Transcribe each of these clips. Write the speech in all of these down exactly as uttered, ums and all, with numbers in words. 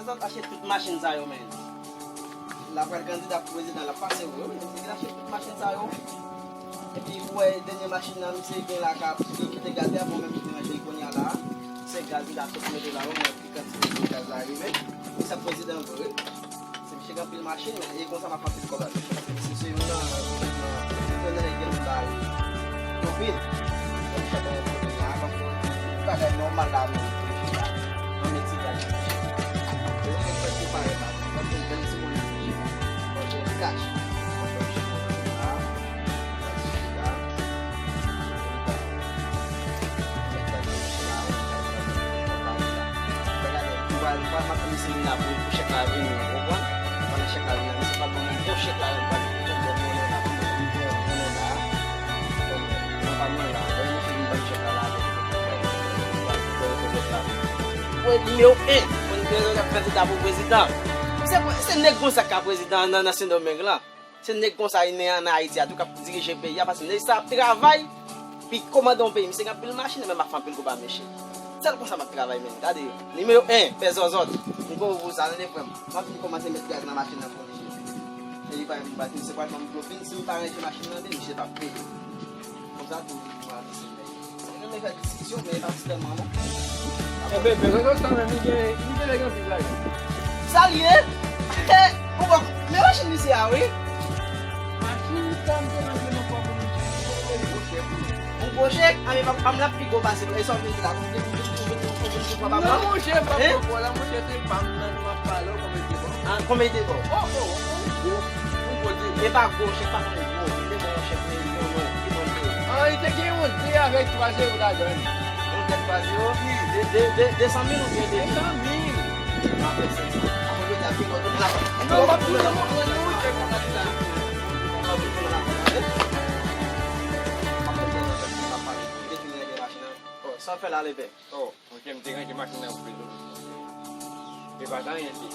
Zòt achte tout machin sa yo, men. L ap pral kandida pou prezidan, l ap pase vre, wi. Misye vin achte tout machin sa yo. Epi, ou wè, dènye machin nan, misye gen la, ka, ki kite gaz la, bon, menm ki ranje kounye a la. Se gaz li la, sot mete la, ou wè, ki kantite gaz la rive. Sa prezidan vre, wi. Se misye gen anpil machin, men e konsa m ap fè anpil kòb avè l. Si se youn nan, youn nan nèg yo ba l anpil, mwen chak mwen kote la, paske bagay nòmal la, men reflechi la. Mwen met ti gaz. Mwen fè ti parèt la. Mwen fè bèl ti moun reflechi la. Mwen fè kach. Mwen fè ti moun la. Mwen nimewo en, mwen nimewo en kandida pou prezidan. Se, se nèg konsa k ka prezidan nan, nan Sendomeng lan. Se nèg konsa ki nan, nan Ayiti a tou k ap dirije peyi a, paske nèg sa ap travay, pi kòmande yon peyi. Misye gen anpil machin, men m ap fè anpil kòb a mesye. Sèl konsa m ap travay, men. Gade, nimewo en, pè zòzòt. M gon pou sa, tande frè m. M ap vin kòmanse met gaz nan machin nan pou misye. E li pa vin bat, misye pral ban m dlo vin, si m pa ranje machin nan, misye p ap peye. Konsa tou, m ap Renmen fè diskisyon, men e pa sèlman non. Enben, bezwen konsa menm, li gen, li gen nèg anpil la. Sa l ye? He, ou bon, men machin misye a, wi. Machin sa, m te mande nan kò pou misye, yon gwo chèk. Yon gwo chèk? A, men pa, pa m la pi gwo pase l. E sa w vin di la, ou vin, ou vin, ou vin, ou vin, ou vin sou papa m la? Non, monchè, m pa pran kò la, monchè, se pa m nan nou ap pale, w konprann? Ah, konbyen li te ba w? Oh, oh, oh, oh, oh, oh, oh. E pa gwo, chèk pa konn gwo. Li te ba w yon chèk, men li te yon non, li te non de. Ah, li te gen yon de avèk twa zewo ladan l. Yon de twa zewo? Wi. De, de, de, de san mil oubyen de mil? De san mil. M ap fè senk san. Akoz yo di ap gen lòt moun la. Non, m ap tounen, m ap tounen, monchè, konn ap la. M ap tounen la, konn ap la. M ap tounen la, konn ap pale. Li te fin ranje machin nan. Oh, sa w fè la, Levè? Oh. Monchè, m te ranje machin nan pou bezwen. E pa t anyen, se.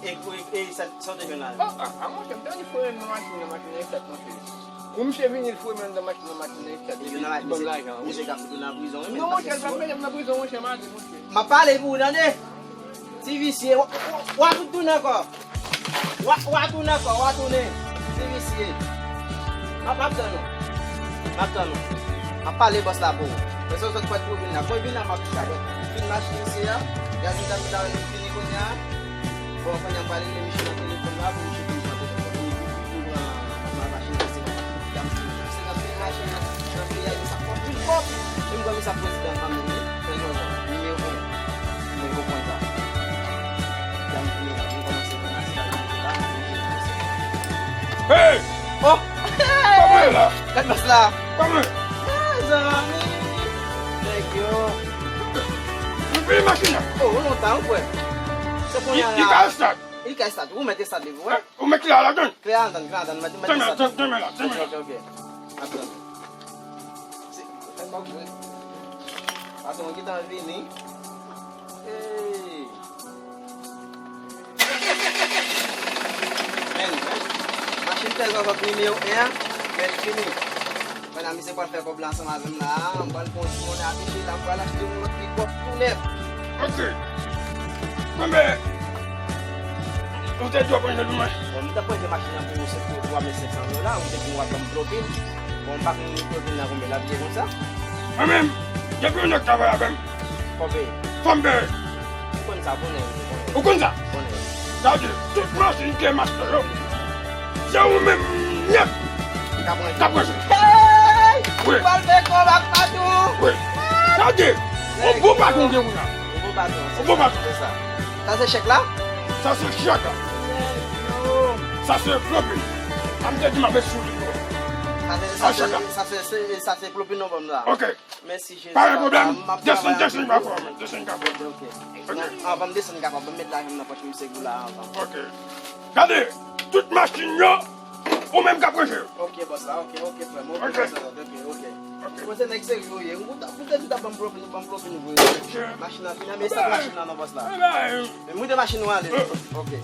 E, e, e sa, sa w te jwenn la? Oh, ah, ah, monchè, m te di frè m nan machin nan, machin nan e fèt, monchè. Kou misye vini, l foure m anndan machin nan, machin nan e fèt. Epi li ban m lajan, wi. Misye ka fout ou nan prizon, wi, men. Non, monchè, l p ap mete m nan prizon, monchè, m ale, monchè. M ap pale pou ou, tande. Ti visye, w, w, w a tou tounen ankò. W a, w a tounen ankò, w a tounen. Ti visye. M ap, m ap tann ou. M ap tann ou. M ap pale bòs la pou ou. Mwen se zòt pwèt pou vin la. Mwen vin la, m ap chita pwèt. Vin mache misye a. Gaz li t ap la, li fini kounye a. Bon, kounye a, m pral rele misye nan telefòn la, pou misye vin pran telefòn. Li vin, vin pran, pran machin, se machin. Dam, se nan pil machin nan, nan peyi a, sa fè anpil kòb. Menm granmoun sa prezidan kanmenm, wi. Fè zòzò, nimewo en. Mwen konprann sa. Dam, mwen, mwen kòmanse, kòmanse la, mwen la, mwen kòmanse. Hey! Oh! Kòman la? Gad mas la. Kòman? Mezanmi! Nèg yo. Nou peye machin nan. Oh, lontan, wi, frè. Se kounye a la. Li ka estat. Li ka estat. Ou mete estat li, wi. Ou met kle a ladan l? Kle a ladan l, kle a ladan l. Mete, mete estat. Tann, tann, tann la, tann la. Ok, ok, ok. Atann. Se, se pa vre. Patwon gentan vini. Hey. Men, machin pè zòzòt nimewo en an, men fini. Pandan misye pral fè kòb la ansanm avè m la, m pral pran ti monnen a misye la, m pral achte yon lòt pikòp tou nèf. Ok. Konbyen ou te di w ap ranje pou mwen? Bon, m t ap ranje machin nan pou ou, se pou twa mil senk san dola, ou te di w ap ban m pwopin. Bon, m pa konn pwopin nan konbyen l ap ye konsa. Mwen menm, depi yon nèg travay avè m, fò m peye. Fò m peye. Ou konn sa, konnen, ou konnen. Ou konn sa? Konnen. Sa vle di, tout machin ke m achte yo, se ou menm nèt k ap ranje. K ap ranje. Hey! Wi. Ou pral fè kòb ak Patwon. Wi. Sa vle di, yon bon patwon gen ou la. Yon bon patwon, se sa. Yon bon patwon. Se sa. Sa se chèk la? Sa se chèk la. Nèg yo. Sa se pwopin. A m te di m ap sou li. Sa se, sa se, sa se, sa se pwopin nou ban m la. Ok. Mèsi Jezi. Pa gen pwoblèm. Desann, desann kapò, desann kapò. Ok, ok. Anvan m desann kapò, ban m met lajan m nan pòch misye gou la anvan. Ok. Gade, tout machin yo, ou menm k ap ranje yo. Ok, bòs la, ok, ok, frè m, ok, ok, ok. Ok. Mwen se nèg serye w ye. M te di w t ap ban m pwopin, ou ban m pwopin vre. Machin nan fini, men estat machin nan non, bòs la. Men moute machin ou ale. Ok.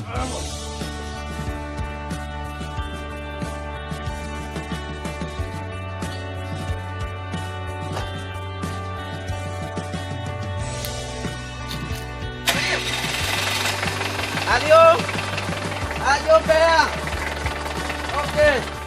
Alyo! Alyo, pè a! Ok!